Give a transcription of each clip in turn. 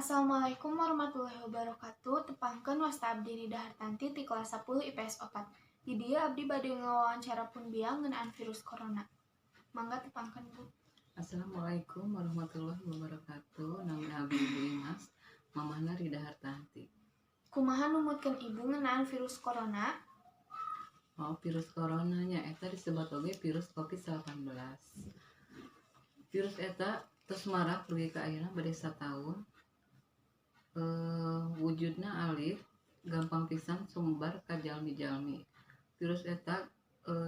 Assalamualaikum warahmatullahi wabarakatuh. Tepangkeun, wasta abdi Rida Hartanti ti kelas 10 IPS 4. Di dieu abdi bade ngawawancara pun biang ngeunaan virus corona. Mangga tepangkeun, Bu. Assalamualaikum warahmatullahi wabarakatuh. Nami abdi Ibu Imas, mamahna Rida Hartanti. Kumaha numutkeun Ibu ngeunaan virus corona? Oh, virus corona nya eta disebut oge virus COVID-19. Virus eta tos marak dugi ka ayeuna bade sataun. Wujudna alit, gampang pisan sumebar ka jalmi-jalmi. Virus eta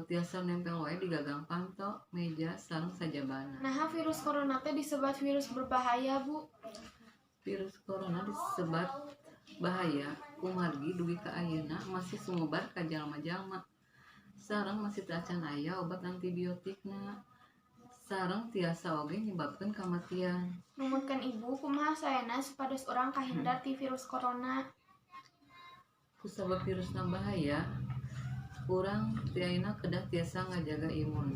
tiasa nempel wae di gagang panto, meja, sareng sajabana. Naha virus corona teh disebat virus berbahaya, Bu? Virus corona disebat bahaya kumargi dugi ka ayeuna masih sumebar ka jalma-jalma. Sareng masih teu acan aya obat antibiotikna. Sareng tiasa oge nyebabkeun kamatian. Numutkeun Ibu, kumaha saena supados urang kahindar ti virus corona? Kusabab virusna bahaya, urang ti ayeuna kedah tiasa ngajaga imun.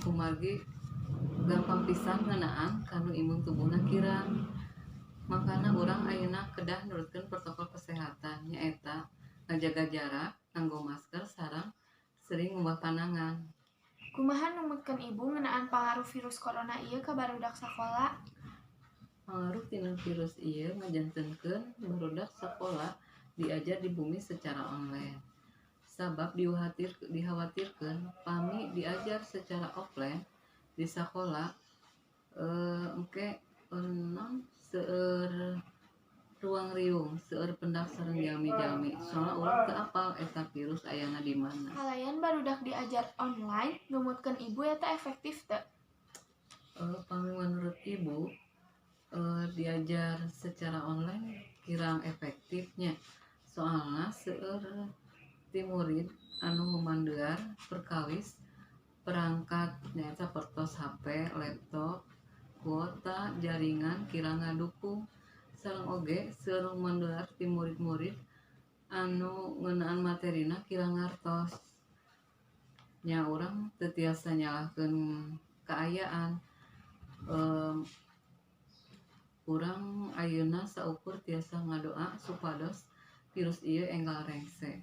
Kumargi gampang pisan ngeunaan kanu imun tubuhna kirang. Makana urang ayeuna kedah nurutkeun protokol kesehatan, nyaeta ngajaga jarak, nganggo masker, sareng sering ngumbah panangan. Kumaha numutkeun Ibu ngeunaan pangaruh virus corona ieu ka barudak sakola? Pangaruh tina virus ieu ngajantenkeun barudak sakola diajar di bumi secara online. Sabab dikhawatirkeun pami diajar secara offline di sakola, engke naon, seueur ruang riung, seueur pendak sareng jalmi-jalmi, soalna urang teu apal eta virus ayana di mana. Kalayan barudak diajar online, numutkeun Ibu eta efektif teu? Pami menurut Ibu, diajar secara online kirang efektifnya, soalna seueur ti murid anu humandear perkawis perangkat, nyaeta sapertos HP, laptop, kuota, jaringan kirang ngadukung. Sareng oge seueur humandear ti murid-murid anu ngeunaan materina kirang ngartos. Nya, urang teu tiasa nyalahkeun kaayaan, urang ayeuna saukur tiasa ngadoa supados virus ieu enggal rengse.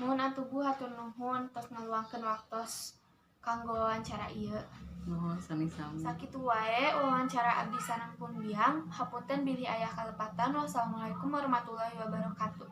Nuhun atuh, Bu, hatur nuhun tos ngaluangkeun waktos kanggo wawancara ieu. Nuhun, sami-sami. Sakitu wae wawancara abdi sareng pun biang, hapunten bilih aya kalepatan. Wassalamualaikum warahmatullahi wabarakatuh.